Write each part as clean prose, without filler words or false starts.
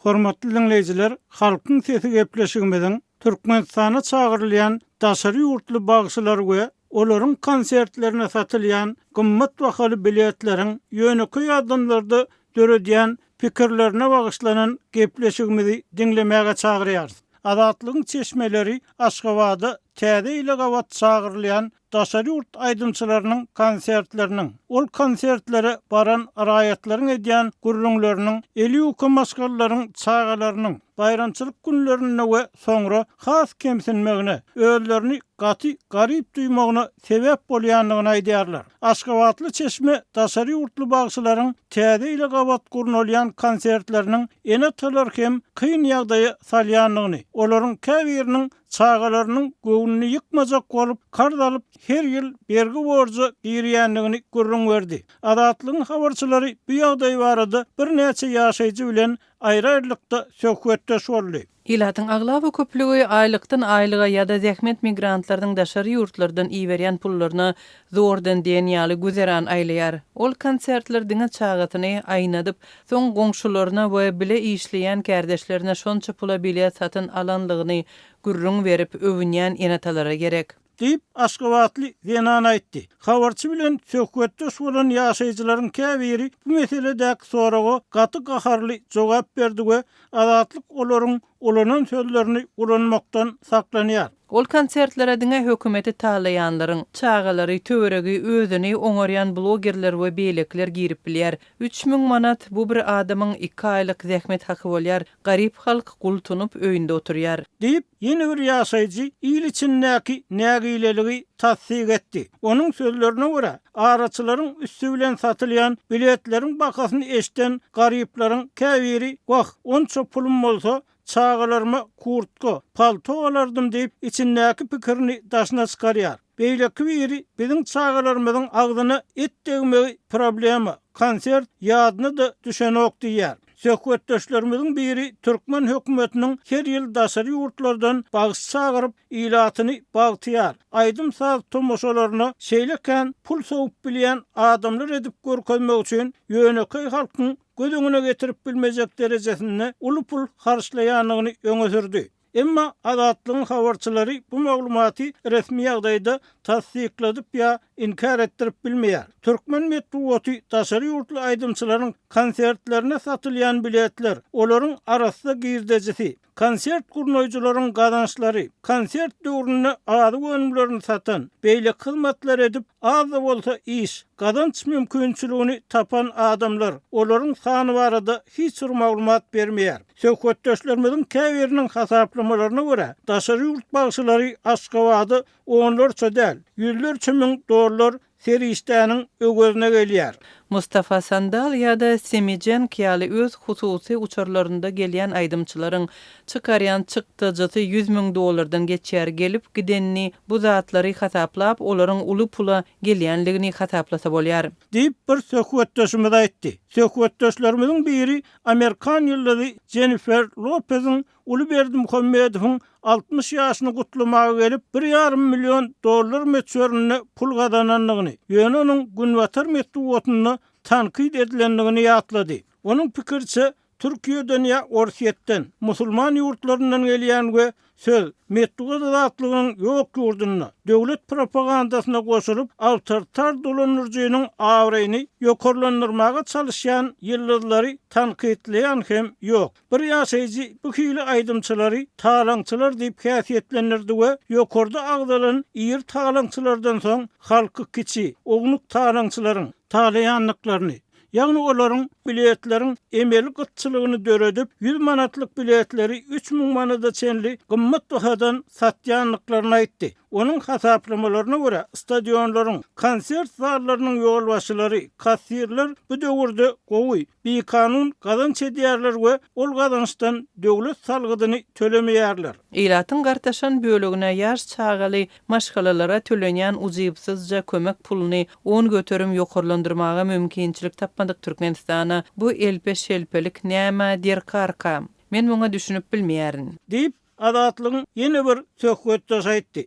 Hormatly diňleýjiler, Halkyň sesi gepleşigimiziň Türkmenistana çagyrylýan daşary ýurtly bagşylar we olaryň konsertlerine satylýan gymmat bahaly biletleriň ýönekeý adamlarda döredýän pikirlerine bagyşlanan gepleşigimizi diňlemäge çagyrýarys. Azatlygyň çeşmeleri Aşgabada Täze ýyla gabat çagyrylýan daşary ýurt aýdymçylarynyň konsertleriniň, ol konsertlere baran raýatlaryň edýän gürrüňleriniň eli ýuka maşgalalaryň çagalarynyň baýramçylyk günlerinde we soňra has kemsinmegine, özlerini gaty garyp duýmagyna sebäp bolýandygyny aýdýarlar. Aşgabatly çeşme daşary ýurtly bagşylaryň Täze ýyla gabat gurnalýan konsertleriniň ene-atalary hem kyn ýagdaýa salýandygyny, olaryň käbiriniň çagalarynyň göwnüni ýykmajak bolup, karz alyp, her ýyl bergi-borja girýändigini gürrüň berdi. Azatlygyň habarçylary bu ýagdaý barada birnäçe ýaşaýjy bilen aýry-aýrylykda söhbetdeş boldy. Ilatyň aglaba köplügi aýlykdan aýlyga ýa-da zähmet migrantlarynyň daşary ýurtlardan iberýän pullaryna zordan diýen ýaly güzeran aýlaýar. Ol konsertler diňe çagasyny aýnadyp, soň goňşularyna we bile işleýän kärdeşlerine şonça pula bilet satyn alanlygyny gürrüň berip öwünýän ene-atalara gerek. Diýip, aşgabatly zenan aýtdy. Habarçy bilen söhbetdeş bolan ýaşaýjylaryň käbiri bu meseledäki soraga gaty gaharly jogap berdi we Azatlyk olaryň ulanan sözlerini ulanmakdan saklanýar. Ol konsertlere diňe hökümeti talaýanlaryň çagalary, töweregi, özüni oňarýan blogerler we beýlekiler girip bilýär. 3000 manat bu bir adamyň iki aýlyk zähmet haky bolýar. Garyp halk gultunyp öýünde oturýar. Diýip, ýene bir ýaşaýjy il içindäki nägileligi tassyk etdi. Onuň sözlerine görä, araçylaryň üsti bilen satylýan biletleriň bahasyny eşiden garyplaryň käbiri Wah, onça pulum bolsa, çagalaryma kurtka, palto alardym diýip, içindäki pikirini daşyna çykarýar. Beýleki biri biziň çagalarymyzyň agzyna et degmegi problema, konsert ýadyna-da düşenok diýýär. Söhbetdeşlerimiziň biri türkmen hökümetiniň her ýyl daşary ýurtlardan bagşy çagyryp, ilatyny bagtyýar, aýdym-saz tomaşalaryna şeýle kän pul sowup bilýän adamlar edip görkezmek üçin ýönekeý halkyň göz öňüne getirip bilmejek derejesinde uly pul harçlaýandygyny öňe sürdi. Emma Azatlygyň habarçylary bu maglumaty resmi ýagdaýda tassykladyp ýa inkär etdirip bilmeýär. Türkmen metbugaty daşary ýurtly aýdymçylaryň konsertlerine satylýan biletler, olaryň arassa girdejisi, konsert gurnaýjylaryň gazançlary, konsert döwründe azyk önümlerini satan, beýleki hyzmatlary edip, az-da bolsa iş, gazanç mümkinçiligini tapan adamlar, olaryň sany barada hiç bir maglumat bermeýär. Söhbetdeşlerimiziň käbiriniň hasaplamalaryna görä, daşary ýurt bagşylary Aşgabada onlarça däl, ýüzlerçe müň dollar serişdäniň öwezine gelýär. Mustafa Sandal ýa-da Semi Cenk ýaly öz hususy uçarlarynda gelýän aýdymçylaryň çykarýan çykdajysy 100 müň dollardan geçýär, gelip gidenini bu zatlary hasaplap olaryň uly pula gelýänligini hasaplasa bolýar. Diýip, bir söhbetdeşimiz aýtdy. Söhbetdeşlerimiziň biri Amerikan ýyldyzy Jennifer Lopeziň uly Berdimuhamedowyň 60 ýaşyny gutlamaga gelip, bir ýarym million dollar möçberinde pul gazanandygyny, ýöne onuň günbatar metbugatynda tankyt edilendigini ýatlady. Onuň pikiriçe, Türkiýeden ýa Orsýetden, musulman ýurtlaryndan gelýän we Söz, metbugat azatlygynyň ýok ýurdunda, döwlet propagandasyna goşulyp, awtoritar dolandyryjynyň abraýyny ýokarlandyrmaga çalyşýan ýyldyzlary tankytlaýan hem ýok. Bir ýaşaýjy bu hili aýdymçylary talaňçylar diýip häsiýetlendirdi we ýokarda agzalan iri talaňçylardan soň halky kiçi, ownuk talaňçylaryň talaýandyklaryny, Ýagny olaryň biletleriň emeli gytçylygyny döredip, 100 manatlyk biletleri 3000 manada çenli gymmat bahadan satýandyklaryny aýtdy. Onuň hasaplamalaryna görä, stadionlaryň, konsert zallarynyň ýolbaşçylary, kassirler bu döwürde gowy, bikanun gazanç edýärler we ol gazançdan döwlet salgydyny tölemeýärler. Ilatyň gartaşan bölegine ýaş çagaly Maşgalalara tölenýän ujypsyzja kömek puluny 10% ýokarlandyrmaga mümkinçilik tapmadyk Türkmenistana bu elpe-şelpelik nämä derkarka? Men muňa düşünip bilmeýärin. Diýip, Azatlygyň ýene bir söhbetdeşi aýtdy.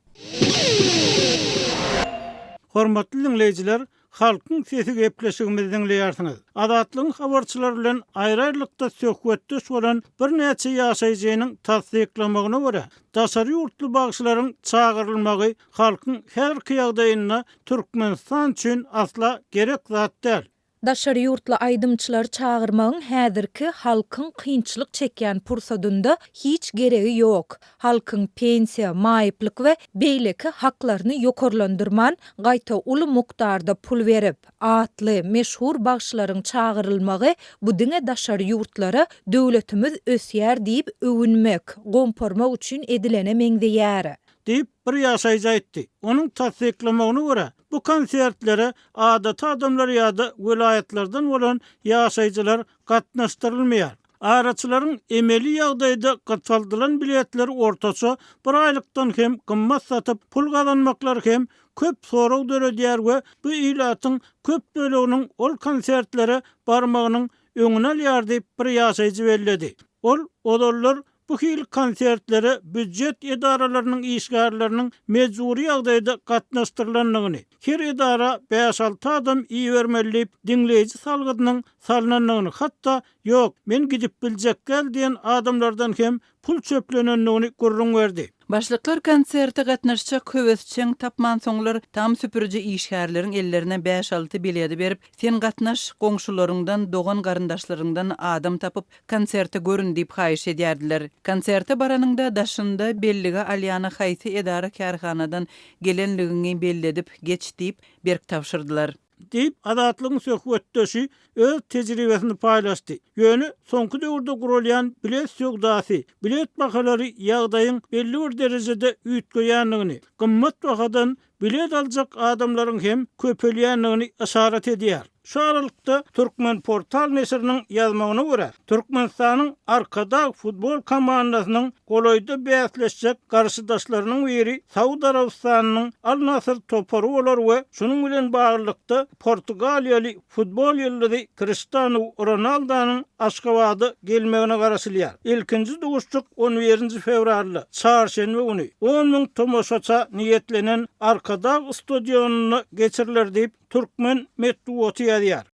Hormatly diňleýjiler, Halkyň sesi gepleşigimizi diňleýärsiňiz. Azatlygyň habarçylary bilen aýry-aýrylykda söhbetdeş bolan birnäçe ýaşaýjynyň tassyklamagyna görä, daşary ýurtly bagşylaryň çagyrylmagy halkyň häzirki ýagdaýynda Türkmenistan üçin asla gerek zat däl. Daşary ýurtly aýdymçylary çagyrmagyň häzirki halkyň kynçylyk çekýän pursadynda hiç geregi ýok. Halkyň pensiýa, maýyplyk we beýleki haklaryny ýokarlandyrman, gaýta uly mukdarda pul berip, atly, meşhur bagşylaryň çagyrylmagy bu diňe daşary ýurtlara döwletimiz ösýär diýip öwünmek, gomparmak üçin edilene meňzeýär. Diýip, bir ýaşaýjy aýtdy. Onuň tassyklamagyna görä, bu konsertlere adaty adamlar ýa-da welaýatlardan bolan ýaşaýjylar gatnaşdyrylmaýar. Araçylaryň emeli ýagdaýda gytaldylan biletleri ortaça bir aýlykdan hem gymmat satyp, pul gazanmaklary hem köp sorag döredýär we bu ilatyň köp böleginiň ol konsertlere barmagynyň öňüni alýar diýip, bir ýaşaýjy belledi. Ol ozallar Bu hili konsertlere býujet edaralarynyň işgärleriniň mejbury ýagdaýda gatnaşdyrylandygyny, her edara bäş-alty adam ibermeli diýip, diňleýji salgydynyň salnandygyny, hatda Ýok, men gidip biljek däl diýen adamlardan hem pul çöplenendigini gürrüň berdi. Başlyklar konserte gatnaşjak höwesjeň tapmansoňlar, tam süpüriji işgärleriň ellerine bäş-alty biledi berip, Sen gatnaş, goňşularyňdan, dogan-garyndaşlaryňdan adam tapyp, Konserte görün diýip haýyş edýärdiler. Konserte baranyňda daşynda bellige alýana haýsy edara-kärhanadan gelenligiňi belledip geç diýip, berk tabşyrdylar. Diýip, Azatlygyň söhbetdeşi öz tejribesini paýlaşdy. Ýöne soňky döwürde guralýan bilet söwdasy, bilet bahalary ýagdaýyň belli bir derejede üýtgeýändigini, gymmat bahadan bilet aljak adamlaryň hem köpelýändigini yşarat edýär. Şu aralykda, Turkmenportal neşiriniň ýazmagyna görä, Türkmenistanyň Arkadag futbol komandasynyň golaýda bäsleşjek garşydaşlarynyň biri Saud Arabystanynyň Al-Nasr topary bolar we şunuň bilen baglylykda portugaliýaly Futbol ýyldyzy Kriştanu Ronaldanyň Aşgabada gelmegine garaşylýar. Ilkinji duşuşyk on birinji fewralda, çarşenbe güni, on müň tomaşaça niýetlenen Arkadag stadionynda geçiriler diýip, türkmen metbugaty ýazýar.